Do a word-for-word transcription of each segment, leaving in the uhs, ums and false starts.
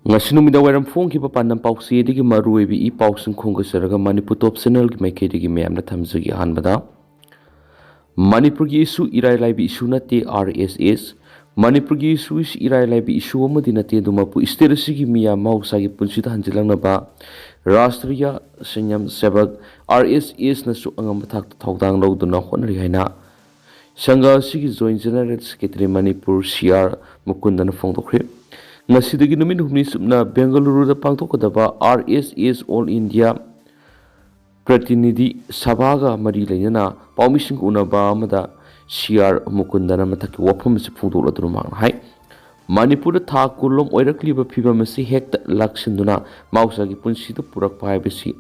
ꯉꯁꯤ ꯅꯨꯃꯤꯗꯥꯡ ꯋꯥꯏꯔꯝ ꯐꯣꯡꯈꯤꯕ ꯄꯥꯟꯗꯝ ꯄꯥꯎꯆꯦꯗꯒꯤ ꯃꯔꯨꯑꯣꯏꯕ ꯏ ꯄꯥꯎꯁꯤꯡ ꯈꯣꯝꯒꯠꯆꯔꯒ ꯃꯅꯤꯄꯨꯔ ꯇꯣꯞ ꯆꯦꯅꯦꯜꯒꯤ ꯃꯥꯏꯀꯩꯗꯒꯤ ꯃꯌꯥꯝꯗ ꯊꯝꯖꯒꯦ꯫ ꯑꯍꯥꯟꯕꯗ, ꯃꯅꯤꯄꯨꯔꯒꯤ ꯏꯁꯨ ꯏꯔꯥꯏ ꯂꯥꯏꯕ ꯏꯁꯨ ꯅꯠꯇꯦ, ꯑꯥꯔ ꯑꯦꯁ ꯑꯦꯁ꯫ ꯃꯅꯤꯄꯨꯔꯒꯤ ꯏꯁꯨ ꯑꯁꯤ ꯏꯔꯥꯏ ꯂꯥꯏꯕ ꯏꯁꯨ ꯑꯃꯗꯤ ꯅꯠꯇꯦ, ꯑꯗꯨꯃꯛꯄꯨ ꯁ꯭ꯇꯦꯠ ꯑꯁꯤꯒꯤ ꯃꯤꯌꯥꯝ ꯃꯍꯧꯁꯥꯒꯤ ꯄꯨꯟꯁꯤꯗ ꯍꯟꯖꯤꯜꯂꯛꯅꯕ ꯔꯥꯁꯇ꯭ꯔꯤꯌꯥ ꯁꯟꯌꯝ ꯁꯦꯕꯛ, ꯑꯥꯔ ꯑꯦꯁ ꯑꯦꯁꯅꯁꯨ ꯑꯉꯝꯕ ꯊꯥꯛꯇ ꯊꯧꯗꯥꯡ ꯂꯧꯗꯨꯅ ꯍꯣꯠꯅꯔꯤ ꯍꯥꯏꯅ ꯁꯪꯘ ꯑꯁꯤꯒꯤ join general secretary Manipur C R ꯃꯨꯀꯨꯟꯗꯅ ꯐꯣꯡꯗꯣꯛꯈ꯭ꯔꯦ꯫ ꯉꯁꯤꯗꯒꯤ ꯅꯨꯃꯤꯠ ꯍꯨꯝꯅꯤ ꯆꯨꯞꯅ ꯕꯦꯡꯒꯂꯨꯔꯨꯗ ꯄꯥꯡꯊꯣꯛꯀꯗꯕ ꯑꯥꯔ ꯑꯦꯁ ꯑꯦꯁ ꯑꯣꯜ ꯏꯟꯗꯤꯌꯥ ꯄ꯭ꯔꯇꯤꯅꯤꯙꯤ ꯁꯚꯥꯒ ꯃꯔꯤ ꯂꯩꯅꯅ ꯄꯥꯎꯃꯤꯁꯤꯡ ꯎꯅꯕ ꯑꯃꯗ ꯁꯤ ꯑꯥꯔ ꯃꯨꯀꯨꯟꯗꯅ ꯃꯊꯛꯀꯤ ꯋꯥꯐꯝ ꯑꯁꯤ ꯐꯣꯡꯗꯣꯛꯂꯗꯨꯅ ꯃꯍꯥꯛꯅ ꯍꯥꯏ, ꯃꯅꯤꯄꯨꯔꯗ ꯊꯥ ꯀꯨꯟꯂꯣꯝ ꯑꯣꯏꯔꯛꯂꯤꯕ ꯐꯤꯕꯝ ꯑꯁꯤ ꯍꯦꯛꯇ ꯂꯥꯛꯁꯤꯟꯗꯨꯅ ꯃꯍꯧꯁꯥꯒꯤ ꯄꯨꯟꯁꯤꯗ ꯄꯨꯔꯛꯄ ꯍꯥꯏꯕꯁꯤ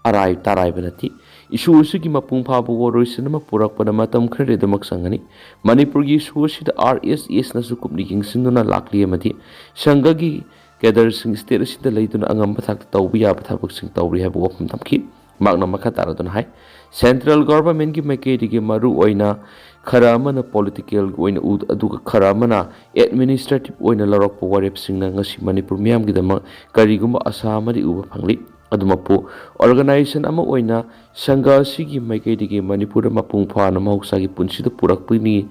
ꯑꯔꯥꯏ ꯇꯔꯥꯏꯕ ꯅꯠꯇꯦ꯫ ꯏꯁꯨ ꯑꯁꯤꯒꯤ ꯃꯄꯨꯡ ꯐꯥꯕ ꯋꯥꯔꯣꯏꯁꯤꯟ ꯑꯃ ꯄꯨꯔꯛꯄꯗ ꯃꯇꯝ ꯈꯔꯗꯤ ꯑꯗꯨꯃꯛ ꯆꯪꯒꯅꯤ꯫ ꯃꯅꯤꯄꯨꯔꯒꯤ ꯏꯁꯨ ꯑꯁꯤꯗ ꯑꯥꯔ ꯑꯦꯁ ꯑꯦꯁꯅꯁꯨ ꯀꯨꯞꯅ ꯌꯦꯡꯁꯤꯟꯗꯨꯅ ꯂꯥꯛꯂꯤ ꯑꯃꯗꯤ ꯁꯪꯘꯒꯤ ꯀꯦꯗꯔꯁꯤꯡ ꯁ꯭ꯇꯦꯠ ꯑꯁꯤꯗ ꯂꯩꯗꯨꯅ ꯑꯉꯝꯕ ꯊꯥꯛꯇ ꯇꯧꯕ ꯌꯥꯕ ꯊꯕꯛꯁꯤꯡ ꯇꯧꯔꯤ ꯍꯥꯏꯕ ꯋꯥꯐꯝ ꯊꯝꯈꯤ꯫ ꯃꯍꯥꯛꯅ ꯃꯈꯥ ꯇꯥꯔꯗꯨꯅ ꯍꯥꯏ, ꯁꯦꯟꯇ꯭ꯔꯦꯜ ꯒꯚꯔꯟꯃꯦꯟꯠꯀꯤ ꯃꯥꯏꯀꯩꯗꯒꯤ ꯃꯔꯨ ꯑꯣꯏꯅ ꯈꯔ ꯑꯃꯅ ꯄꯣꯂꯤꯇꯤꯀꯦꯜꯒꯤ ꯑꯣꯏꯅ ꯎ-, ꯑꯗꯨꯒ ꯈꯔ ꯑꯃꯅ ꯑꯦꯗꯃꯤꯅꯤꯁꯇ꯭ꯔꯦꯇꯤꯚ ꯑꯣꯏꯅ ꯂꯧꯔꯛꯄ ꯋꯥꯔꯦꯞꯁꯤꯡꯅ ꯉꯁꯤ ꯃꯅꯤꯄꯨꯔ ꯃꯤꯌꯥꯝꯒꯤꯗꯃꯛ ꯀꯔꯤꯒꯨꯝꯕ ꯑꯁꯥ ꯑꯃꯗꯤ ꯎꯕ ꯐꯪꯂꯤ꯫ ꯑꯗꯨꯃꯛꯄꯨ, ꯑꯣꯔꯒꯅꯥꯏꯖꯦꯁꯟ ꯑꯃ ꯑꯣꯏꯅ ꯁꯪꯘ ꯑꯁꯤꯒꯤ ꯃꯥꯏꯀꯩꯗꯒꯤ ꯃꯅꯤꯄꯨꯔꯗ ꯃꯄꯨꯡ ꯐꯥꯅ ꯃꯍꯧꯁꯥꯒꯤ ꯄꯨꯟꯁꯤꯗ ꯄꯨꯔꯛꯄꯅꯤ,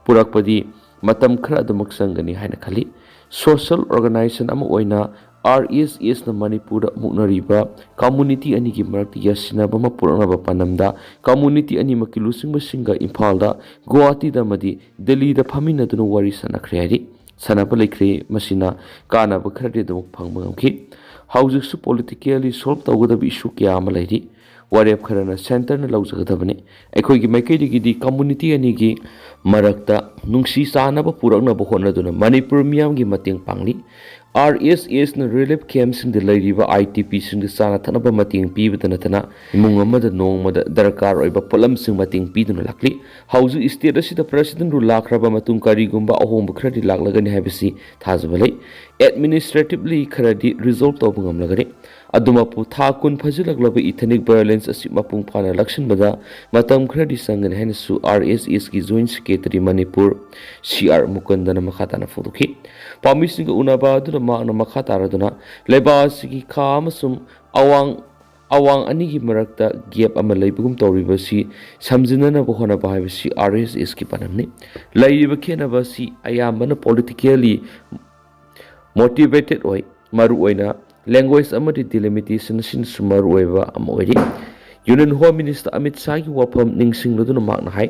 ꯄꯨꯔꯛꯄꯗꯤ ꯃꯇꯝ ꯈꯔ ꯑꯗꯨꯃꯛ ꯆꯪꯒꯅꯤ ꯍꯥꯏꯅ ꯈꯜꯂꯤ꯫ ꯁꯣꯁꯤꯌꯦꯜ ꯑꯣꯔꯒꯅꯥꯏꯖꯦꯁꯟ ꯑꯃ ꯑꯣꯏꯅ ꯑꯥꯔ ꯑꯦꯁ ꯑꯦꯁꯅ ꯃꯅꯤꯄꯨꯔꯗ ꯃꯨꯛꯅꯔꯤꯕ ꯀꯝꯃꯨꯅꯤꯇꯤ ꯑꯅꯤꯒꯤ ꯃꯔꯛꯇ ꯌꯥꯁꯤꯟꯅꯕ ꯑꯃ ꯄꯨꯔꯛꯅꯕ ꯄꯥꯟꯗꯝꯗ ꯀꯝꯃꯨꯅꯤꯇꯤ ꯑꯅꯤꯃꯛꯀꯤ ꯂꯨꯆꯤꯡꯕꯁꯤꯡꯒ ꯏꯝꯐꯥꯜꯗ, ꯒꯨꯋꯥꯍꯥꯇꯤꯗ ꯑꯃꯗꯤ ꯗꯦꯜꯂꯤꯗ ꯐꯝꯃꯤꯟꯅꯗꯨꯅ ꯋꯥꯔꯤ ꯁꯥꯟꯅꯈ꯭ꯔꯦ ꯍꯥꯏꯔꯤ꯫ ꯁꯥꯟꯅꯕ ꯂꯩꯈ꯭ꯔꯦ, ꯃꯁꯤꯅ ꯀꯥꯟꯅꯕ ꯈꯔꯗꯤ ꯑꯗꯨꯃꯛ ꯐꯪꯕ ꯉꯝꯈꯤ꯫ ꯍꯧꯖꯤꯛꯁꯨ ꯄꯣꯂꯤꯇꯤꯀꯦꯜꯂꯤ ꯁꯣꯜꯕ ꯇꯧꯒꯗꯕ ꯏꯁꯨ ꯀꯌꯥ ꯑꯃ ꯂꯩꯔꯤ꯫ ꯋꯥꯔꯦꯞ ꯈꯔꯅ ꯁꯦꯟꯇꯔꯅ ꯂꯧꯖꯒꯗꯕꯅꯤ꯫ ꯑꯩꯈꯣꯏꯒꯤ ꯃꯥꯏꯀꯩꯗꯒꯤꯗꯤ ꯀꯝꯃꯨꯅꯤꯇꯤ ꯑꯅꯤꯒꯤ ꯃꯔꯛꯇ ꯅꯨꯡꯁꯤ ꯆꯥꯟꯅꯕ ꯄꯨꯔꯛꯅꯕ ꯍꯣꯠꯅꯗꯨꯅ ꯃꯅꯤꯄꯨꯔ ꯃꯤꯌꯥꯝꯒꯤ ꯃꯇꯦꯡ ꯄꯥꯡꯂꯤ꯫ ꯑꯥꯔ ꯑꯦꯁ ꯑꯦꯁꯅ ꯔꯤꯂꯤꯐ ꯀꯦꯝꯞꯁꯤꯡꯗ ꯂꯩꯔꯤꯕ ꯑꯥꯏ ꯇꯤ ꯄꯤꯁꯤꯡꯗ ꯆꯥꯅ ꯊꯛꯅꯕ ꯃꯇꯦꯡ ꯄꯤꯕꯗ ꯅꯠꯇꯅ ꯏꯃꯨꯡ ꯑꯃꯗ ꯅꯣꯡꯃꯗ ꯗꯔꯀꯥꯔ ꯑꯣꯏꯕ ꯄꯣꯠꯂꯝꯁꯤꯡ ꯃꯇꯦꯡ ꯄꯤꯗꯨꯅ ꯂꯥꯛꯂꯤ꯫ ꯍꯧꯖꯤꯛ ꯁ꯭ꯇꯦꯠ ꯑꯁꯤꯗ ꯄ꯭ꯔꯦꯁꯤꯗꯦꯟꯠ ꯔꯨꯜ ꯂꯥꯛꯈ꯭ꯔꯕ ꯃꯇꯨꯡ ꯀꯔꯤꯒꯨꯝꯕ ꯑꯍꯣꯡꯕ ꯈꯔꯗꯤ ꯂꯥꯛꯂꯒꯅꯤ ꯍꯥꯏꯕꯁꯤ ꯊꯥꯖꯕ ꯂꯩ꯫ ꯑꯦꯗꯃꯤꯅꯤꯁꯇ꯭ꯔꯦꯇꯤꯚꯂꯤ ꯈꯔꯗꯤ ꯔꯤꯖꯣꯜꯕ ꯇꯧꯕ ꯉꯝꯂꯒꯅꯤ꯫ ꯑꯗꯨꯃꯛꯄꯨ, ꯊꯥ ꯀꯨꯟ ꯐꯥꯖꯤꯜꯂꯛꯂꯕ ethnic violence ꯑꯁꯤ ꯃꯄꯨꯡ ꯐꯥꯅ ꯂꯥꯛꯁꯤꯟꯕꯗ ꯃꯇꯝ ꯈꯔꯗꯤ ꯆꯪꯒꯅꯤ ꯍꯥꯏꯅꯁꯨ R S S ꯀꯤ Joint Secretary Manipur, C R ꯃꯨꯀꯟꯗꯅ ꯃꯈꯥ ꯇꯥꯅ ꯐꯣꯡꯗꯣꯛꯈꯤ꯫ ꯄꯥꯎꯃꯤꯁꯤꯡꯒ ꯎꯅꯕ ꯑꯗꯨꯗ ꯃꯍꯥꯛꯅ ꯃꯈꯥ ꯇꯥꯔꯗꯨꯅ ꯂꯩꯕꯥꯛ ꯑꯁꯤꯒꯤ ꯈꯥ ꯑꯃꯁꯨꯡ ꯑꯋꯥꯡ, ꯑꯋꯥꯡ ꯑꯅꯤꯒꯤ ꯃꯔꯛꯇ gap ꯑꯃ ꯂꯩꯕꯒꯨꯝ ꯇꯧꯔꯤꯕꯁꯤ ꯁꯝꯖꯤꯟꯅꯅꯕ ꯍꯣꯠꯅꯕ ꯍꯥꯏꯕꯁꯤ R S S ꯀꯤ ꯄꯥꯟꯗꯝꯅꯤ꯫ ꯂꯩꯔꯤꯕ ꯈꯦꯠꯅꯕ ꯑꯁꯤ ꯑꯌꯥꯝꯕꯅ politically motivated ꯑꯣꯏ, ꯃꯔꯨꯑꯣꯏꯅ language ꯑꯃꯗꯤ delimitation ꯑꯁꯤꯅꯁꯨ ꯃꯔꯨꯑꯣꯏꯕ ꯑꯃ ꯑꯣꯏꯔꯤ꯫ Union Home Minister ꯑꯃꯤꯠ ꯁꯥꯍꯒꯤ ꯋꯥꯐꯝ ꯅꯤꯡꯁꯤꯡꯂꯗꯨꯅ ꯃꯍꯥꯛꯅ ꯍꯥꯏ,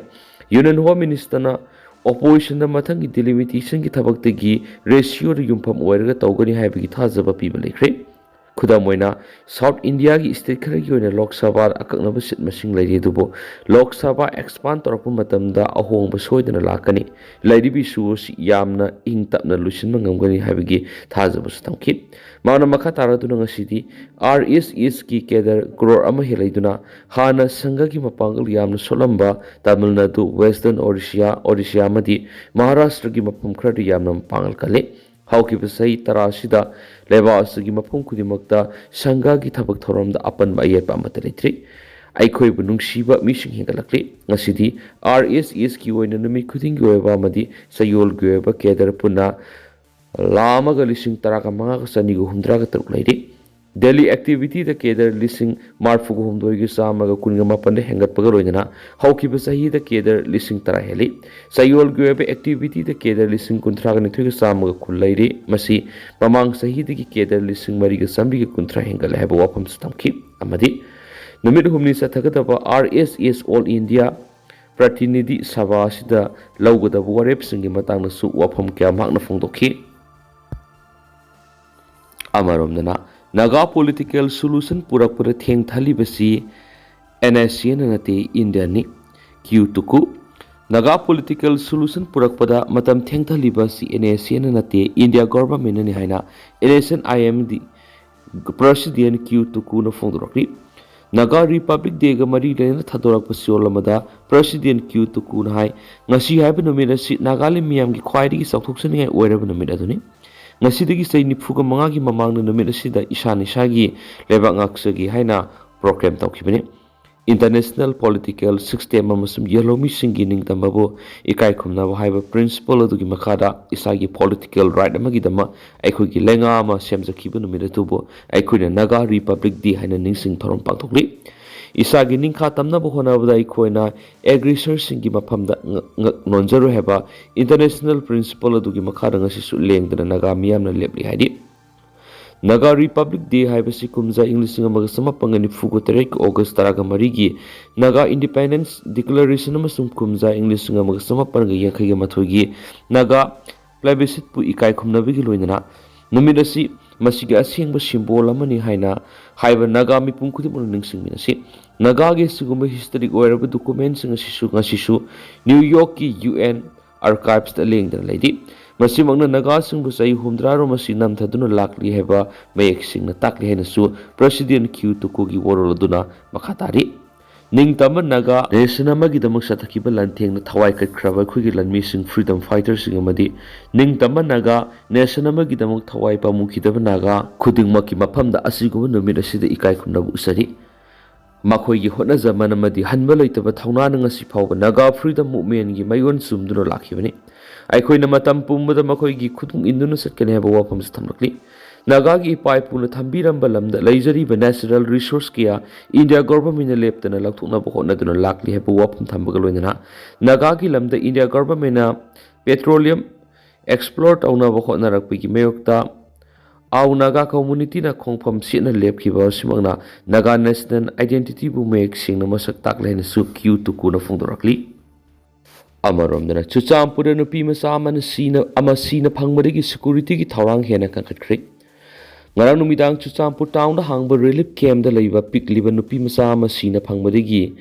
Union Home Ministerꯅ oppositionꯗ ꯃꯊꯪꯒꯤ delimitationꯒꯤ ꯊꯕꯛꯇꯒꯤ ratioꯗ ꯌꯨꯝꯐꯝ ꯑꯣꯏꯔꯒ ꯇꯧꯒꯅꯤ ꯍꯥꯏꯕꯒꯤ ꯊꯥꯖꯕ ꯄꯤꯕ ꯂꯩꯈ꯭ꯔꯦ꯫ ꯈꯨꯗꯝ ꯑꯣꯏꯅ, South Indiaꯒꯤ state ꯈꯔꯒꯤ ꯑꯣꯏꯅ Lok Sabha ꯑꯀꯛꯅꯕ seat ꯃꯁꯤꯡ ꯂꯩꯔꯤ, ꯑꯗꯨꯕꯨ Lok Sabha expand ꯇꯧꯔꯛꯄ ꯃꯇꯝꯗ ꯑꯍꯣꯡꯕ ꯁꯣꯏꯗꯅ ꯂꯥꯛꯀꯅꯤ꯫ ꯂꯩꯔꯤꯕ issue ꯑꯁꯤ ꯌꯥꯝꯅ ꯏꯪ ꯇꯞꯅ ꯂꯣꯏꯁꯤꯟꯕ ꯉꯝꯒꯅꯤ ꯍꯥꯏꯕꯒꯤ ꯊꯥꯖꯕꯁꯨ ꯊꯝꯈꯤ꯫ ꯃꯍꯥꯛꯅ ꯃꯈꯥ ꯇꯥꯔꯗꯨꯅ ꯉꯁꯤꯗꯤ R S S ꯀꯤ cadre crore ꯑꯃ ꯍꯦꯜꯂꯛꯗꯨꯅ ꯍꯥꯟꯅ ꯁꯪꯘꯒꯤ ꯃꯄꯥꯡꯒꯜ ꯌꯥꯝꯅ ꯁꯣꯜꯂꯝꯕ Tamil Nadu, Western Odisha, Odisha ꯑꯃꯗꯤ ꯃꯍꯥꯔꯥꯁꯇ꯭ꯔꯒꯤ ꯃꯐꯝ ꯈꯔꯗ ꯌꯥꯝꯅ ꯃꯄꯥꯡꯒꯜ ꯀꯜꯂꯤ꯫ ꯍꯧꯈꯤꯕ ꯆꯍꯤ ꯇꯔꯥ ꯑꯁꯤꯗ ꯂꯩꯕꯥꯛ ꯑꯁꯤꯒꯤ ꯃꯐꯝ ꯈꯨꯗꯤꯡꯃꯛꯇ ꯁꯪꯘꯒꯤ ꯊꯕꯛ ꯊꯧꯔꯝꯗ ꯑꯄꯟꯕ ꯑꯌꯦꯠꯄ ꯑꯃꯠꯇ ꯂꯩꯇ꯭ꯔꯤ꯫ ꯑꯩꯈꯣꯏꯕꯨ ꯅꯨꯡꯁꯤꯕ ꯃꯤꯁꯤꯡ ꯍꯦꯟꯒꯠꯂꯛꯂꯤ꯫ ꯉꯁꯤꯗꯤ R S S ꯀꯤ ꯑꯣꯏꯅ ꯅꯨꯃꯤꯠ ꯈꯨꯗꯤꯡꯒꯤ ꯑꯣꯏꯕ ꯑꯃꯗꯤ ꯆꯌꯣꯜꯒꯤ ꯑꯣꯏꯕ cadre ꯄꯨꯟꯅ ꯂꯥꯈ ꯑꯃꯒ ꯂꯤꯁꯤꯡ ꯇꯔꯥꯒ ꯃꯉꯥꯒ ꯆꯅꯤꯒ ꯍꯨꯝꯗ꯭ꯔꯥꯒ ꯇꯔꯨꯛ ꯂꯩꯔꯤ꯫ Daily activityꯗ cadre ꯂꯤꯁꯤꯡ ꯃꯔꯤꯐꯨꯒ ꯍꯨꯝꯗꯣꯏꯒ ꯆꯥꯝꯃꯒ ꯀꯨꯟꯒ ꯃꯥꯄꯟꯗ ꯍꯦꯟꯒꯠꯄꯒ ꯂꯣꯏꯅꯅ ꯍꯧꯈꯤꯕ ꯆꯍꯤꯗ cadre ꯂꯤꯁꯤꯡ ꯇꯔꯥ ꯍꯦꯜꯂꯤ꯫ ꯆꯌꯣꯜꯒꯤ ꯑꯣꯏꯕ activityꯗ cadre ꯂꯤꯁꯤꯡ ꯀꯨꯟꯊ꯭ꯔꯥꯒ ꯅꯤꯊꯣꯏꯒ ꯆꯥꯝꯃꯒ ꯀꯨꯟ ꯂꯩꯔꯤ꯫ ꯃꯁꯤ ꯃꯃꯥꯡ ꯆꯍꯤꯗꯒꯤ cadre ꯂꯤꯁꯤꯡ ꯃꯔꯤꯒ ꯆꯥꯝꯃꯔꯤꯒ ꯀꯨꯟꯊ꯭ꯔꯥ ꯍꯦꯟꯒꯠꯂꯦ ꯍꯥꯏꯕ ꯋꯥꯐꯝꯁꯨ ꯊꯝꯈꯤ꯫ ꯑꯃꯗꯤ ꯅꯨꯃꯤꯠ ꯍꯨꯝꯅꯤ ꯆꯠꯊꯒꯗꯕ R S S All India Pratinidhi Sabha ꯑꯁꯤꯗ ꯂꯧꯒꯗꯕ ꯋꯥꯔꯦꯞꯁꯤꯡꯒꯤ ꯃꯇꯥꯡꯗꯁꯨ ꯋꯥꯐꯝ ꯀꯌꯥ ꯃꯍꯥꯛꯅ ꯐꯣꯡꯗꯣꯛꯈꯤ꯫ ꯑꯃꯔꯣꯝꯗꯅ, ꯅꯥꯒꯥ political solution ꯄꯨꯔꯛꯄꯗ ꯊꯦꯡꯊꯍꯜꯂꯤꯕꯁꯤ N S C N ꯅꯠꯇꯦ, Indiaꯅꯤ꯫ Q Tuku, Naga political solution ꯄꯨꯔꯛꯄꯗ ꯃꯇꯝ ꯊꯦꯡꯊꯍꯜꯂꯤꯕ ꯑꯁꯤ N S C N ꯅꯠꯇꯦ, India governmentꯅꯅꯤ ꯍꯥꯏꯅ N S C N I M D President Q Tukuꯅ ꯐꯣꯡꯗꯣꯔꯛꯂꯤ꯫ Naga Republic Dayꯒ ꯃꯔꯤ ꯂꯩꯅꯅ ꯊꯥꯗꯣꯔꯛꯄ ꯆꯌꯣꯜ ꯑꯃꯗ President Q Tukuꯅ ꯍꯥꯏ, ꯉꯁꯤ ꯍꯥꯏꯕ ꯅꯨꯃꯤꯠ ꯑꯁꯤ ꯅꯥꯒꯥꯂꯦꯟ ꯃꯤꯌꯥꯝꯒꯤ ꯈ꯭ꯋꯥꯏꯗꯒꯤ ꯆꯥꯎꯊꯣꯛꯆꯅꯤꯡꯉꯥꯏ ꯑꯣꯏꯔꯕ ꯅꯨꯃꯤꯠ ꯑꯗꯨꯅꯤ꯫ ꯉꯁꯤꯗꯒꯤ ꯆꯍꯤ ꯅꯤꯐꯨꯒ ꯃꯉꯥꯒꯤ ꯃꯃꯥꯡꯗ ꯅꯨꯃꯤꯠ ꯑꯁꯤꯗ ꯏꯁꯥꯅ ꯏꯁꯥꯒꯤ ꯂꯩꯕꯥꯛ ꯉꯥꯛꯆꯒꯦ ꯍꯥꯏꯅ ꯄ꯭ꯔꯣꯀ꯭ꯂꯦꯝ ꯇꯧꯈꯤꯕꯅꯤ꯫ ꯏꯟꯇꯔꯅꯦꯁꯅꯦꯜ ꯄꯣꯂꯤꯇꯤꯀꯦꯜ ꯁꯤꯁꯇꯦꯝ ꯑꯃꯁꯨꯡ ꯌꯦꯜꯍꯧꯃꯤꯁꯤꯡꯒꯤ ꯅꯤꯡꯇꯝꯕꯕꯨ ꯏꯀꯥꯏ ꯈꯨꯝꯅꯕ ꯍꯥꯏꯕ ꯄ꯭ꯔꯤꯟꯁꯤꯄꯜ ꯑꯗꯨꯒꯤ ꯃꯈꯥꯗ ꯏꯁꯥꯒꯤ ꯄꯣꯂꯤꯇꯤꯀꯦꯜ ꯔꯥꯏꯠ ꯑꯃꯒꯤꯗꯃꯛ ꯑꯩꯈꯣꯏꯒꯤ ꯂꯩꯉꯥꯛ ꯑꯃ ꯁꯦꯝꯖꯈꯤꯕ ꯅꯨꯃꯤꯠ ꯑꯗꯨꯕꯨ ꯑꯩꯈꯣꯏꯅ ꯅꯥꯒꯥ ꯔꯤꯄꯕ꯭ꯂꯤꯛ ꯗꯦ ꯍꯥꯏꯅ ꯅꯤꯡꯁꯤꯡ ꯊꯧꯔꯝ ꯄꯥꯡꯊꯣꯛꯂꯤ꯫ ꯏꯁꯥꯒꯤ ꯅꯤꯡꯈꯥ ꯇꯝꯅꯕ ꯍꯣꯠꯅꯕꯗ ꯑꯩꯈꯣꯏꯅ ꯑꯦꯒ꯭ꯔꯦꯁꯔꯁꯤꯡꯒꯤ ꯃꯐꯝꯗ ꯉ-, ꯉ-, ꯅꯣꯟꯖꯔꯣꯏ ꯍꯥꯏꯕ ꯏꯟꯇꯔꯅꯦꯁꯅꯦꯜ ꯄ꯭ꯔꯤꯟꯁꯤꯄꯜ ꯑꯗꯨꯒꯤ ꯃꯈꯥꯗ ꯉꯁꯤꯁꯨ ꯂꯦꯡꯗꯅ ꯅꯥꯒꯥ ꯃꯤꯌꯥꯝꯅ ꯂꯦꯞꯂꯤ ꯍꯥꯏꯔꯤ꯫ ꯅꯥꯒꯥ ꯔꯤꯄꯕ꯭ꯂꯤꯛ ꯗꯦ ꯍꯥꯏꯕꯁꯤ ꯀꯨꯝꯖꯥ ꯏꯪ ꯂꯤꯁꯤꯡ ꯑꯃꯒ ꯆꯃꯥꯄꯟꯒ ꯅꯤꯐꯨꯒ ꯇꯔꯦꯠꯀꯤ ꯑꯣꯒꯁ ꯇꯔꯥꯒ ꯃꯔꯤꯒꯤ ꯅꯥꯒꯥ ꯏꯟꯗꯤꯄꯦꯟꯗꯦꯟꯁ ꯗꯤꯀ꯭ꯂꯥꯔꯦꯁꯟ ꯑꯃꯁꯨꯡ ꯀꯨꯝꯖꯥ ꯏꯪ ꯂꯤꯁꯤꯡ ꯑꯃꯒ ꯆꯃꯥꯄꯟꯒ ꯌꯥꯡꯈꯩꯒ ꯃꯥꯊꯣꯏꯒꯤ ꯅꯥꯒꯥ ꯄ꯭ꯂꯦꯕꯤꯁꯤꯠꯄꯨ ꯏꯀꯥꯏ ꯈꯨꯝꯅꯕꯒꯤ ꯂꯣꯏꯅꯅ ꯅꯨꯃꯤꯠ ꯑꯁꯤ ꯃꯁꯤꯒꯤ ꯑꯁꯦꯡꯕ ꯁꯤꯝꯕꯣꯜ ꯑꯃꯅꯤ ꯍꯥꯏꯅ ꯍꯥꯏꯕ ꯅꯥꯒꯥ ꯃꯤꯄꯨꯝ ꯈꯨꯗꯤꯡꯃꯛꯅ ꯅꯤꯡꯁꯤꯡꯃꯤꯟꯅꯁꯤ꯫ ꯅꯥꯒꯥꯒꯤ ꯑꯁꯤꯒꯨꯝꯕ ꯍꯤꯁꯇꯣꯔꯤꯛ ꯑꯣꯏꯔꯕ ꯗꯣꯀꯨꯃꯦꯟꯁꯤꯡ ꯑꯁꯤꯁꯨ ꯉꯁꯤꯁꯨ ꯅ꯭ꯌꯨ ꯌꯣꯔꯛꯀꯤ ꯌꯨ ꯑꯦꯟ ꯑꯥꯔꯀꯥꯏꯚꯁꯇ ꯂꯦꯡꯗꯅ ꯂꯩꯔꯤ꯫ ꯃꯁꯤꯃꯛꯅ ꯅꯥꯒꯥꯁꯤꯡꯕꯨ ꯆꯍꯤ ꯍꯨꯝꯗ꯭ꯔꯥꯔꯣꯝ ꯑꯁꯤ ꯅꯝꯊꯗꯨꯅ ꯂꯥꯛꯂꯤ ꯍꯥꯏꯕ ꯃꯌꯦꯛ ꯁꯦꯡꯅ ꯇꯥꯛꯂꯤ ꯍꯥꯏꯅꯁꯨ ꯄ꯭ꯔꯦꯁꯤꯗꯦꯟ ꯀ꯭ꯌꯨ ꯇꯨꯀꯨꯒꯤ ꯋꯥꯔꯣꯜ ꯑꯗꯨꯅ ꯃꯈꯥ ꯇꯥꯔꯤ꯫ ꯅꯤꯡꯇꯝꯕ ꯅꯥꯒꯥ ꯅꯦꯁꯟ ꯑꯃꯒꯤꯗꯃꯛ ꯆꯠꯊꯈꯤꯕ ꯂꯥꯟꯊꯦꯡꯅ ꯊꯋꯥꯏ ꯀꯠꯈ꯭ꯔꯕ ꯑꯩꯈꯣꯏꯒꯤ ꯂꯥꯟꯃꯤꯁꯤꯡ, ꯐ꯭ꯔꯤꯗꯝ ꯐꯥꯏꯇꯔꯁꯤꯡ ꯑꯃꯗꯤ ꯅꯤꯡꯇꯝꯕ ꯅꯥꯒꯥ ꯅꯦꯁꯟ ꯑꯃꯒꯤꯗꯃꯛ ꯊꯋꯥꯏ ꯄꯥꯝꯃꯨꯈꯤꯗꯕ ꯅꯥꯒꯥ ꯈꯨꯗꯤꯡꯃꯛꯀꯤ ꯃꯐꯝꯗ ꯑꯁꯤꯒꯨꯝꯕ ꯅꯨꯃꯤꯠ ꯑꯁꯤꯗ ꯏꯀꯥꯏ ꯈꯨꯝꯅꯕ ꯎꯠꯆꯔꯤ꯫ ꯃꯈꯣꯏꯒꯤ ꯍꯣꯠꯅꯖꯃꯟ ꯑꯃꯗꯤ ꯍꯟꯕ ꯂꯩꯇꯕ ꯊꯧꯅꯥꯅ ꯉꯁꯤ ꯐꯥꯎꯕ ꯅꯥꯒꯥ ꯐ꯭ꯔꯤꯗꯝ ꯃꯨꯚꯃꯦꯟꯒꯤ ꯃꯌꯣꯟ ꯆꯨꯝꯗꯨꯅ ꯂꯥꯛꯈꯤꯕꯅꯤ꯫ ꯑꯩꯈꯣꯏꯅ ꯃꯇꯝ ꯄꯨꯝꯕꯗ ꯃꯈꯣꯏꯒꯤ ꯈꯨꯗꯨꯡ ꯏꯟꯗꯨꯅ ꯆꯠꯀꯅꯤ ꯍꯥꯏꯕ ꯋꯥꯐꯝꯁꯨ ꯊꯝꯂꯛꯂꯤ꯫ ꯅꯥꯒꯥꯒꯤ ꯏꯄꯥ ꯏꯄꯨꯅ ꯊꯝꯕꯤꯔꯝꯕ ꯂꯝꯗ ꯂꯩꯖꯔꯤꯕ ꯅꯦꯆꯔꯦꯜ ꯔꯤꯁꯣꯔꯁ ꯀꯌꯥ ꯏꯟꯗꯤꯌꯥ ꯒꯣꯚꯔꯟꯃꯦꯟꯠꯅ ꯂꯦꯞꯇꯅ ꯂꯧꯊꯣꯛꯅꯕ ꯍꯣꯠꯅꯗꯨꯅ ꯂꯥꯛꯂꯤ ꯍꯥꯏꯕ ꯋꯥꯐꯝ ꯊꯝꯕꯒ ꯂꯣꯏꯅꯅ ꯅꯥꯒꯥꯒꯤ ꯂꯝꯗ ꯏꯟꯗꯤꯌꯥ ꯒꯣꯚꯔꯟꯃꯦꯟꯠꯅ ꯄꯦꯇ꯭ꯔꯣꯂꯤꯌꯝ ꯑꯦꯛꯁꯄ꯭ꯂꯣꯔ ꯇꯧꯅꯕ ꯍꯣꯠꯅꯔꯛꯄꯒꯤ ꯃꯥꯌꯣꯛꯇ ꯑꯥꯎ ꯅꯥꯒꯥ ꯀꯝꯃꯨꯅꯤꯇꯤꯅ ꯈꯣꯡꯐꯝ ꯆꯦꯠꯅ ꯂꯦꯞꯈꯤꯕ ꯑꯁꯤꯃꯛꯅ ꯅꯥꯒꯥ ꯅꯦꯁꯅꯦꯜ ꯑꯥꯏꯗꯦꯟꯇꯤꯇꯤꯕꯨ ꯃꯌꯦꯛ ꯁꯦꯡꯅ ꯃꯁꯛ ꯇꯥꯛꯂꯦ ꯍꯥꯏꯅꯁꯨ ꯀ꯭ꯌꯨ ꯇꯨꯀꯨꯅ ꯐꯣꯡꯗꯣꯔꯛꯂꯤ꯫ ꯑꯃꯔꯣꯝꯗꯅ ꯆꯨꯔꯆꯥꯟꯄꯨꯔꯗ ꯅꯨꯄꯤ ꯃꯆꯥ ꯑꯃꯅ ꯁꯤꯅ, ꯑꯃ ꯁꯤꯅ ꯐꯪꯕꯗꯒꯤ ꯁꯦꯀ꯭ꯌꯨꯔꯤꯇꯤꯒꯤ ꯊꯧꯔꯥꯡ ꯍꯦꯟꯅ ꯀꯟꯈꯠꯈ꯭ꯔꯦ꯫ ꯉꯔꯥꯡ ꯅꯨꯃꯤꯗꯥꯡ ꯆꯨꯔꯆꯥꯟꯄꯨꯔ ꯇꯥꯎꯟꯗ ꯍꯥꯡꯕ ꯔꯤꯂꯤꯐ ꯀꯦꯝꯞꯇ ꯂꯩꯕ ꯄꯤꯛꯂꯤꯕ ꯅꯨꯄꯤ ꯃꯆꯥ ꯑꯃ ꯁꯤꯅ ꯐꯪꯕꯗꯒꯤ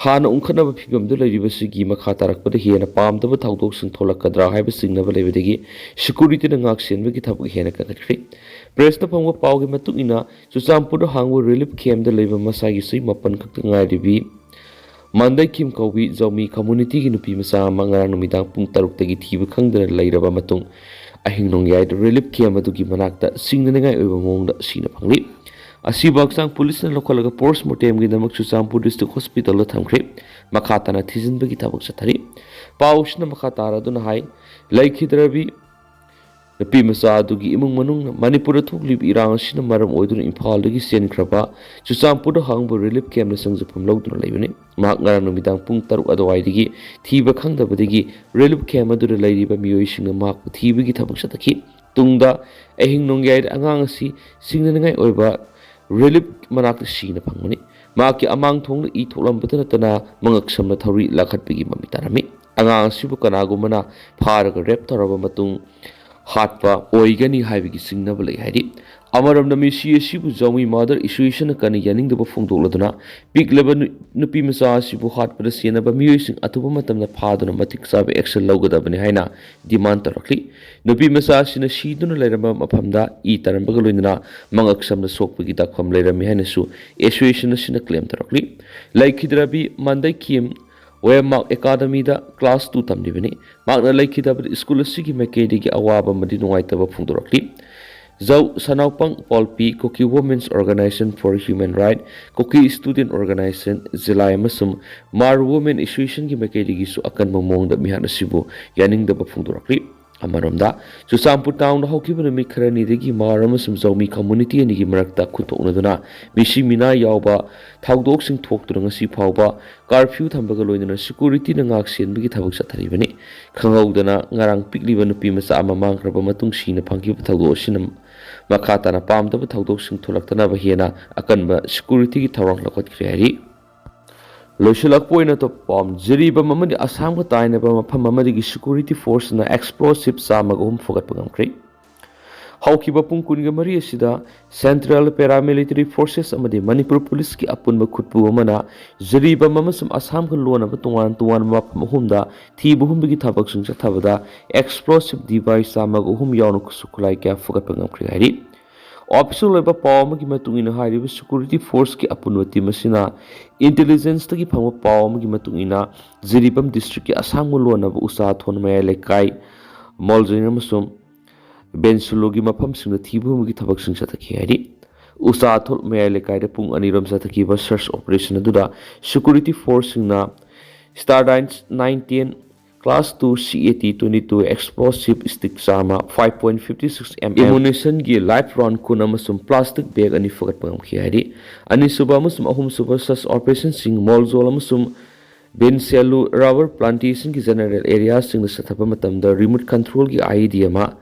ꯍꯥꯟꯅ ꯎꯪꯈꯠꯅꯕ ꯐꯤꯕꯝꯗ ꯂꯩꯔꯤꯕꯁꯤꯒꯤ ꯃꯈꯥ ꯇꯥꯔꯛꯄꯗ ꯍꯦꯟꯅ ꯄꯥꯝꯗꯕ ꯊꯧꯗꯣꯛꯁꯤꯡ ꯊꯣꯛꯂꯛꯀꯗ꯭ꯔꯥ ꯍꯥꯏꯕ ꯆꯤꯡꯅꯕ ꯂꯩꯕꯗꯒꯤ ꯁꯦꯀ꯭ꯌꯨꯔꯤꯇꯤꯅ ꯉꯥꯛꯁꯦꯟꯕꯒꯤ ꯊꯕꯛ ꯍꯦꯟꯅ ꯀꯟꯈꯠꯈ꯭ꯔꯦ꯫ ꯄ꯭ꯔꯦꯁꯇ ꯐꯪꯕ ꯄꯥꯎꯒꯤ ꯃꯇꯨꯡ ꯏꯟꯅ, ꯆꯨꯔꯆꯥꯟꯄꯨꯔꯗ ꯍꯥꯡꯕ ꯔꯤꯂꯤꯐ ꯀꯦꯝꯞꯇ ꯂꯩꯕ ꯃꯁꯥꯒꯤ ꯆꯍꯤ ꯃꯥꯄꯟ ꯈꯛꯇ ꯉꯥꯏꯔꯤꯕꯤ ꯃꯟꯗꯩꯈꯤꯝ ꯀꯧꯕꯤ ꯖꯧꯃꯤ ꯀꯝꯃꯨꯅꯤꯇꯤꯒꯤ ꯅꯨꯄꯤ ꯃꯆꯥ ꯑꯃ ꯉꯔꯥꯡ ꯅꯨꯃꯤꯗꯥꯡ ꯄꯨꯡ ꯇꯔꯨꯛꯇꯒꯤ ꯊꯤꯕ ꯈꯪꯗꯅ ꯂꯩꯔꯕ ꯃꯇꯨꯡ, ꯑꯍꯤꯡ ꯅꯣꯡꯌꯥꯏꯗ ꯔꯤꯂꯤꯐ ꯀꯦꯝ ꯑꯗꯨꯒꯤ ꯃꯅꯥꯛꯇ ꯁꯤꯡꯅꯅꯤꯡꯉꯥꯏ ꯑꯣꯏꯕ ꯃꯑꯣꯡꯗ ꯁꯤꯅ ꯐꯪꯂꯤ꯫ ꯑꯁꯤꯕꯨ ꯍꯛꯆꯥꯡ ꯄꯨꯂꯤꯁꯅ ꯂꯧꯈꯠꯂꯒ ꯄꯣꯁ꯭ꯠꯃꯣꯔꯇꯦꯝꯒꯤꯗꯃꯛ ꯆꯨꯔꯆꯥꯟꯄꯨꯔ ꯗꯤꯁꯇ꯭ꯔꯤꯛ ꯍꯣꯁꯄꯤꯇꯥꯜꯗ ꯊꯝꯈ꯭ꯔꯦ꯫ ꯃꯈꯥ ꯇꯥꯅ ꯊꯤꯖꯤꯟꯕꯒꯤ ꯊꯕꯛ ꯆꯠꯊꯔꯤ꯫ ꯄꯥꯎꯁꯤꯅ ꯃꯈꯥ ꯇꯥꯔꯗꯨꯅ ꯍꯥꯏ, ꯂꯩꯈꯤꯗ꯭ꯔꯕꯤ ꯅꯨꯄꯤ ꯃꯆꯥ ꯑꯗꯨꯒꯤ ꯏꯃꯨꯡ ꯃꯅꯨꯡꯅ ꯃꯅꯤꯄꯨꯔꯗ ꯊꯣꯛꯂꯤꯕ ꯏꯔꯥꯡ ꯑꯁꯤꯅ ꯃꯔꯝ ꯑꯣꯏꯗꯨꯅ ꯏꯝꯐꯥꯜꯗꯒꯤ ꯆꯦꯟꯈ꯭ꯔꯕ ꯆꯨꯔꯆꯥꯟꯄꯨꯔꯗ ꯍꯥꯡꯕ ꯔꯤꯂꯤꯐ ꯀꯦꯝꯅ ꯆꯪꯖꯐꯝ ꯂꯧꯗꯨꯅ ꯂꯩꯕꯅꯤ꯫ ꯃꯍꯥꯛ ꯉꯔꯥꯡ ꯅꯨꯃꯤꯗꯥꯡ ꯄꯨꯡ ꯇꯔꯨꯛ ꯑꯗꯨꯋꯥꯏꯗꯒꯤ ꯊꯤꯕ ꯈꯪꯗꯕꯗꯒꯤ ꯔꯤꯂꯤꯐ ꯀꯦꯝ ꯑꯗꯨꯗ ꯂꯩꯔꯤꯕ ꯃꯤꯑꯣꯏꯁꯤꯡꯅ ꯃꯍꯥꯛꯄꯨ ꯊꯤꯕꯒꯤ ꯊꯕꯛ ꯆꯠꯊꯈꯤ꯫ ꯇꯨꯡꯗ ꯑꯍꯤꯡ ꯅꯣꯡꯌꯥꯏꯗ ꯑꯉꯥꯡ ꯑꯁꯤ ꯁꯤꯡꯅꯅꯤꯡꯉꯥꯏ ꯑꯣꯏꯕ ꯔꯤꯂꯤꯐ ꯃꯅꯥꯛꯇ ꯁꯤꯅ ꯐꯪꯕꯅꯤ꯫ ꯃꯍꯥꯛꯀꯤ ꯑꯃꯥꯡ ꯊꯣꯡꯗ ꯏ ꯊꯣꯛꯂꯝꯕꯇ ꯅꯠꯇꯅ ꯃꯉꯛ ꯁꯝꯅ ꯊꯧꯔꯤ ꯂꯥꯈꯠꯄꯒꯤ ꯃꯃꯤ ꯇꯥꯔꯝꯃꯤ꯫ ꯑꯉꯥꯡ ꯑꯁꯤꯕꯨ ꯀꯅꯥꯒꯨꯝꯕꯅ ꯐꯥꯔꯒ ꯔꯦꯞ ꯇꯧꯔꯕ ꯃꯇꯨꯡ ꯍꯥꯠꯄ ꯑꯣꯏꯒꯅꯤ ꯍꯥꯏꯕꯒꯤ ꯆꯤꯡꯅꯕ ꯂꯩ ꯍꯥꯏꯔꯤ꯫ ꯑꯃꯔꯣꯝꯗ ꯃꯤꯁꯤ ꯑꯁꯤꯕꯨ ꯖꯧꯃꯤ ꯃꯥꯗꯔ ꯑꯦꯁꯣꯁꯤꯌꯦꯁꯟꯅ ꯀꯟꯅ ꯌꯥꯅꯤꯡꯗꯕ ꯐꯣꯡꯗꯣꯛꯂꯗꯨꯅ ꯄꯤꯛꯂꯕ ꯅꯨ-, ꯅꯨꯄꯤ ꯃꯆꯥ ꯑꯁꯤꯕꯨ ꯍꯥꯠꯄꯗ ꯁꯦꯟꯅꯕ ꯃꯤꯑꯣꯏꯁꯤꯡ ꯑꯊꯨꯕ ꯃꯇꯝꯗ ꯐꯥꯗꯨꯅ ꯃꯇꯤꯛ ꯆꯥꯕ ꯑꯦꯛꯁꯟ ꯂꯧꯒꯗꯕꯅꯤ ꯍꯥꯏꯅ ꯗꯤꯃꯥꯟ ꯇꯧꯔꯛꯂꯤ꯫ ꯅꯨꯄꯤ ꯃꯆꯥ ꯑꯁꯤꯅ ꯁꯤꯗꯨꯅ ꯂꯩꯔꯝꯕ ꯃꯐꯝꯗ ꯏ ꯇꯥꯔꯝꯕꯒ ꯂꯣꯏꯅꯅ ꯃꯉꯛ ꯁꯝꯅ ꯁꯣꯛꯄꯒꯤ ꯗꯥꯛꯐꯝ ꯂꯩꯔꯝꯃꯤ ꯍꯥꯏꯅꯁꯨ ꯑꯦꯁꯣꯁꯤꯌꯦꯁꯟ ꯑꯁꯤꯅ ꯀ꯭ꯂꯦꯝ ꯇꯧꯔꯛꯂꯤ꯫ ꯂꯩꯈꯤꯗ꯭ꯔꯕꯤ ꯃꯟꯗꯩꯀꯤꯝ ꯋꯦꯃꯥꯛ ꯑꯦꯀꯥꯗꯃꯤꯗ ꯀ꯭ꯂꯥꯁ ꯇꯨ ꯇꯝꯂꯤꯕꯅꯤ꯫ ꯃꯍꯥꯛꯅ ꯂꯩꯈꯤꯗꯕꯗ ꯁ꯭ꯀꯨꯜ ꯑꯁꯤꯒꯤ ꯃꯥꯏꯀꯩꯗꯒꯤ ꯑꯋꯥꯕ ꯑꯃꯗꯤ ꯅꯨꯡꯉꯥꯏꯇꯕ ꯐꯣꯡꯗꯣꯔꯛꯂꯤ꯫ ꯖꯧ ꯁꯅꯥꯎꯄꯪ ꯄꯥꯎꯜꯄꯤ, Kuki women's organisation for human right, Kuki student organisation, ꯖꯤꯂꯥꯏ ꯑꯃꯁꯨꯡ ꯃꯥꯔ ꯋꯨꯃꯦꯟ ꯑꯦꯁꯣꯁꯤꯌꯦꯁꯟꯒꯤ ꯃꯥꯏꯀꯩꯗꯒꯤꯁꯨ ꯑꯀꯟꯕ ꯃꯑꯣꯡꯗ ꯃꯤꯍꯥꯠ ꯑꯁꯤꯕꯨ ꯌꯥꯅꯤꯡꯗꯕ ꯐꯣꯡꯗꯣꯔꯛꯂꯤ꯫ ꯑꯃꯔꯣꯝꯗ, ꯆꯨꯔꯆꯥꯟꯄꯨꯔ ꯇꯥꯎꯟꯗ ꯍꯧꯈꯤꯕ ꯅꯨꯃꯤꯠ ꯈꯔꯅꯤꯗꯒꯤ ꯃꯥꯔ ꯑꯃꯁꯨꯡ ꯖꯧꯃꯤ ꯀꯝꯃꯨꯅꯤꯇꯤ ꯑꯅꯤꯒꯤ ꯃꯔꯛꯇ ꯈꯨꯠꯊꯣꯛꯅꯗꯨꯅ ꯃꯤꯁꯤ ꯃꯤꯅꯥ ꯌꯥꯎꯕ ꯊꯧꯗꯣꯛꯁꯤꯡ ꯊꯣꯛꯇꯨꯅ ꯉꯁꯤ ꯐꯥꯎꯕ ꯀꯥꯔꯐ꯭ꯌꯨ ꯊꯝꯕꯒ ꯂꯣꯏꯅꯅ ꯁꯦꯀ꯭ꯌꯨꯔꯤꯇꯤꯅ ꯉꯥꯛ ꯁꯦꯟꯕꯒꯤ ꯊꯕꯛ ꯆꯠꯊꯔꯤꯕꯅꯤ꯫ ꯈꯪꯍꯧꯗꯅ ꯉꯔꯥꯡ ꯄꯤꯛꯂꯤꯕ ꯅꯨꯄꯤ ꯃꯆꯥ ꯑꯃ ꯃꯥꯡꯈ꯭ꯔꯕ ꯃꯇꯨꯡ ꯁꯤꯅ ꯐꯪꯈꯤꯕ ꯊꯧꯗꯣꯛ ꯑꯁꯤꯅ ꯃꯈꯥ ꯇꯥꯅ ꯄꯥꯝꯗꯕ ꯊꯧꯗꯣꯛꯁꯤꯡ ꯊꯣꯛꯂꯛꯇꯅꯕ ꯍꯦꯟꯅ ꯑꯀꯟꯕ ꯁꯦꯀ꯭ꯌꯨꯔꯤꯇꯤꯒꯤ ꯊꯧꯔꯥꯡ ꯂꯧꯈꯠꯈ꯭ꯔꯦ ꯍꯥꯏꯔꯤ꯫ ꯂꯣꯏꯁꯤꯜꯂꯛꯄ ꯑꯣꯏꯅ ꯑꯇꯣꯞꯄ ꯄꯥꯎ, ꯖꯤꯔꯤꯕꯥꯝ ꯑꯃꯗꯤ ꯑꯁꯥꯝꯒ ꯇꯥꯏꯅꯕ ꯃꯐꯝ ꯑꯃꯗꯒꯤ ꯁꯦꯀ꯭ꯌꯨꯔꯤꯇꯤ ꯐꯣꯔꯁꯅ ꯑꯦꯛꯁꯄ꯭ꯂꯣꯁꯤꯚ ꯆꯥꯝꯃꯒ ꯑꯍꯨꯝ ꯐꯨꯒꯠꯄ ꯉꯝꯈ꯭ꯔꯦ꯫ ꯍꯧꯈꯤꯕ ꯄꯨꯡ ꯀꯨꯟꯒ ꯃꯔꯤ ꯑꯁꯤꯗ ꯁꯦꯟꯇ꯭ꯔꯦꯜ ꯄꯦꯔꯥꯃꯤꯂꯤꯇꯔꯤ ꯐꯣꯔꯁꯦꯁ ꯑꯃꯗꯤ ꯃꯅꯤꯄꯨꯔ ꯄꯨꯂꯤꯁꯀꯤ ꯑꯄꯨꯟꯕ ꯈꯨꯠꯄꯨ ꯑꯃꯅ ꯖꯤꯔꯤꯕꯥꯝ ꯑꯃꯁꯨꯡ ꯑꯁꯥꯝꯒ ꯂꯣꯟꯅꯕ ꯇꯣꯉꯥꯟ ꯇꯣꯉꯥꯟꯕ ꯃꯐꯝ ꯑꯍꯨꯝꯗ ꯊꯤꯕ ꯍꯨꯝꯕꯒꯤ ꯊꯕꯛꯁꯤꯡ ꯆꯠꯊꯕꯗ ꯑꯦꯛꯁꯄ꯭ꯂꯣꯁꯤꯚ ꯗꯤꯚꯥꯏꯁ ꯆꯥꯝꯃꯒ ꯑꯍꯨꯝ ꯌꯥꯎꯅ ꯈꯨꯠꯁꯨ ꯈꯨꯠꯂꯥꯏ ꯀꯌꯥ ꯐꯨꯒꯠꯄ ꯉꯝꯈ꯭ꯔꯦ ꯍꯥꯏꯔꯤ꯫ ꯑꯣꯐꯤꯁꯤꯌꯦꯜ ꯑꯣꯏꯕ ꯄꯥꯎ ꯑꯃꯒꯤ ꯃꯇꯨꯡ ꯏꯟꯅ, ꯍꯥꯏꯔꯤꯕ ꯁꯦꯀ꯭ꯌꯨꯔꯤꯇꯤ ꯐꯣꯔꯁꯀꯤ ꯑꯄꯨꯟꯕ ꯇꯤꯝ ꯑꯁꯤꯅ ꯏꯟꯇꯦꯂꯤꯖꯦꯟꯁꯇꯒꯤ ꯐꯪꯕ ꯄꯥꯎ ꯑꯃꯒꯤ ꯃꯇꯨꯡ ꯏꯟꯅ, ꯖꯤꯔꯤꯕꯥꯝ ꯗꯤꯁꯇ꯭ꯔꯤꯛꯀꯤ ꯑꯁꯥꯝꯒ ꯂꯣꯟꯅꯕ ꯎꯆꯥꯊꯣꯟ ꯃꯌꯥꯏ ꯂꯩꯀꯥꯏ, ꯃꯣꯜꯖꯤꯡ ꯑꯃꯁꯨꯡ ꯕꯦꯟꯁꯨꯂꯨꯒꯤ ꯃꯐꯝꯁꯤꯡꯗ ꯊꯤꯕ ꯍꯨꯝꯕꯒꯤ ꯊꯕꯛꯁꯤꯡ ꯆꯠꯊꯈꯤ ꯍꯥꯏꯔꯤ꯫ ꯎꯆꯥꯊꯣꯜ ꯃꯌꯥꯏ ꯂꯩꯀꯥꯏꯗ ꯄꯨꯡ ꯑꯅꯤꯔꯣꯝ ꯆꯠꯊꯈꯤꯕ search operation ꯑꯗꯨꯗ security forceꯁꯤꯡꯅ Stardyne nine ten class two C A T twenty two explosive stick ꯆꯥꯝꯃ, five point fifty six M M ammunitionꯒꯤ live round ꯀꯨꯟ ꯑꯃꯁꯨꯡ plastic bag ꯑꯅꯤ ꯐꯒꯠꯄ ꯉꯝꯈꯤ ꯍꯥꯏꯔꯤ꯫ ꯑꯅꯤꯁꯨꯕ ꯑꯃꯁꯨꯡ ꯑꯍꯨꯝꯁꯨꯕ search operationꯁꯤꯡ ꯃꯣꯜꯖꯣꯜ ꯑꯃꯁꯨꯡ ꯕꯦꯟꯁꯦꯂꯨ rubber plantationꯒꯤ general areaꯁꯤꯡꯗ ꯆꯠꯊꯕ ꯃꯇꯝꯗ remote controlꯒꯤ I E D ꯑꯃ,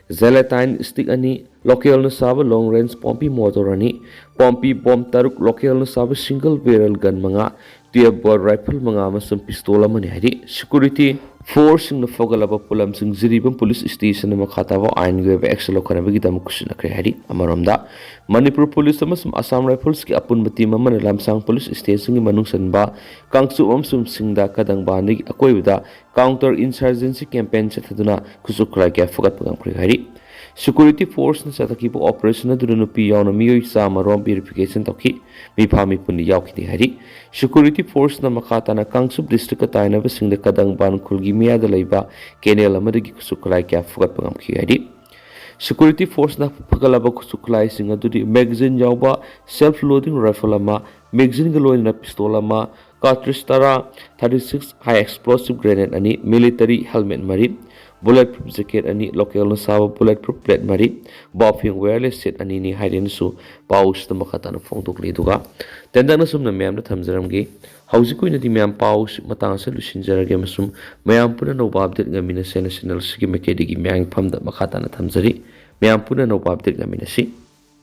gelatine stick ꯑꯅꯤ, localꯅ ꯁꯥꯕ long range ꯄꯣꯝꯄꯤ mortar ꯑꯅꯤ, ꯄꯣꯝꯄꯤ bomb ꯇꯔꯨꯛ, localꯅ ꯁꯥꯕ single barrel gun ꯃꯉꯥ, twelve bore rifle ꯃꯉꯥ ꯑꯃꯁꯨꯡ pistol ꯑꯃꯅꯤ ꯍꯥꯏꯔꯤ꯫ Security forceꯁꯤꯡꯅ ꯐꯒꯠꯂꯕ ꯄꯣꯠꯂꯝꯁꯤꯡ ꯖꯤꯔꯤꯕꯥꯝ police stationꯗ ꯃꯈꯥ ꯇꯥꯕ ꯑꯥꯏꯟꯒꯤ ꯑꯣꯏꯕ action ꯂꯧꯈꯠꯅꯕꯒꯤꯗꯃꯛ ꯈꯨꯠꯁꯤꯟꯅꯈ꯭ꯔꯦ ꯍꯥꯏꯔꯤ꯫ ꯑꯃꯔꯣꯝꯗ, ꯃꯅꯤꯄꯨꯔ police ꯑꯃꯁꯨꯡ Assam Riflesꯀꯤ ꯑꯄꯨꯟꯕ team ꯑꯃꯅ ꯂꯝꯁꯥꯡ police stationꯒꯤ ꯃꯅꯨꯡ ꯆꯟꯕ ꯀꯥꯡꯆꯨꯞ ꯑꯃꯁꯨꯡ ꯁꯤꯡꯗꯥ ꯀꯗꯪꯕꯥꯟꯗꯒꯤ ꯑꯀꯣꯏꯕꯗ counter insurgency campaign ꯆꯠꯊꯗꯨꯅ ꯈꯨꯠꯁꯨ ꯈꯨꯠꯂꯥꯏ ꯀꯌꯥ ꯐꯒꯠꯄ ꯉꯝꯈ꯭ꯔꯦ ꯍꯥꯏꯔꯤ꯫ Security forceꯅ ꯆꯠꯊꯈꯤꯕ operation ꯑꯗꯨꯗ ꯅꯨꯄꯤ ꯌꯥꯎꯅ ꯃꯤꯑꯣꯏ ꯆꯥꯝꯃ ꯔꯣꯝ verification ꯇꯧꯈꯤ꯫ ꯃꯤꯐꯥ ꯃꯤꯄꯨꯟꯗꯤ ꯌꯥꯎꯈꯤꯗꯦ ꯍꯥꯏꯔꯤ꯫ Security forceꯅ ꯃꯈꯥ ꯇꯥꯅ ꯀꯥꯡꯆꯨꯞ districtꯀ ꯇꯥꯏꯅꯕꯁꯤꯡꯗ ꯀꯗꯪꯕꯥꯟ ꯈꯨꯜꯒꯤ ꯃꯌꯥꯗ ꯂꯩꯕ canal ꯑꯃꯗꯒꯤ ꯈꯨꯠꯁꯨ ꯈꯨꯠꯂꯥꯏ ꯀꯌꯥ ꯐꯒꯠꯄ ꯉꯝꯈꯤ ꯍꯥꯏꯔꯤ꯫ Security forceꯅ ꯐꯒꯠꯂꯕ ꯈꯨꯠꯁꯨ ꯈꯨꯠꯂꯥꯏꯁꯤꯡ ꯑꯗꯨꯗꯤ magazine ꯌꯥꯎꯕ self loading rifle ꯑꯃ, magazineꯒ ꯂꯣꯏꯅꯅ pistol ꯑꯃ, cartridge ꯇꯔꯥ, thirty six high explosive grenade ꯑꯅꯤ, military helmet ꯃꯔꯤ, bullet proof jacket ꯑꯅꯤ, localꯅ ꯁꯥꯕ bullet proof plate ꯃꯔꯤ, Baofeng wireless set ꯑꯅꯤꯅꯤ ꯍꯥꯏꯔꯦꯅꯁꯨ ꯄꯥꯎꯁꯤꯗ ꯃꯈꯥ ꯇꯥꯅ ꯐꯣꯡꯗꯣꯛꯂꯤ꯫ ꯑꯗꯨꯒ ꯇꯦꯟꯇꯛꯅ ꯁꯨꯝꯅ ꯃꯌꯥꯝꯗ ꯊꯝꯖꯔꯝꯒꯦ꯫ ꯍꯧꯖꯤꯛꯀꯤ ꯑꯣꯏꯅꯗꯤ ꯃꯌꯥꯝ ꯄꯥꯎ ꯃꯇꯥꯡ ꯑꯁꯤꯗ ꯂꯣꯏꯁꯤꯟꯖꯔꯒꯦ ꯑꯃꯁꯨꯡ ꯃꯌꯥꯝ ꯄꯨꯟꯅ ꯑꯅꯧꯕ update ꯉꯥꯏꯃꯤꯟꯅꯁꯦꯅ channel ꯑꯁꯤꯒꯤ ꯃꯥꯏꯀꯩꯗꯒꯤ ꯃꯌꯥꯝꯒꯤ ꯐꯝꯗ ꯃꯈꯥ ꯇꯥꯅ ꯊꯝꯖꯔꯤ꯫ ꯃꯌꯥꯝ ꯄꯨꯟꯅ ꯑꯅꯧꯕ update ꯉꯥꯏꯃꯤꯟꯅꯁꯤ꯫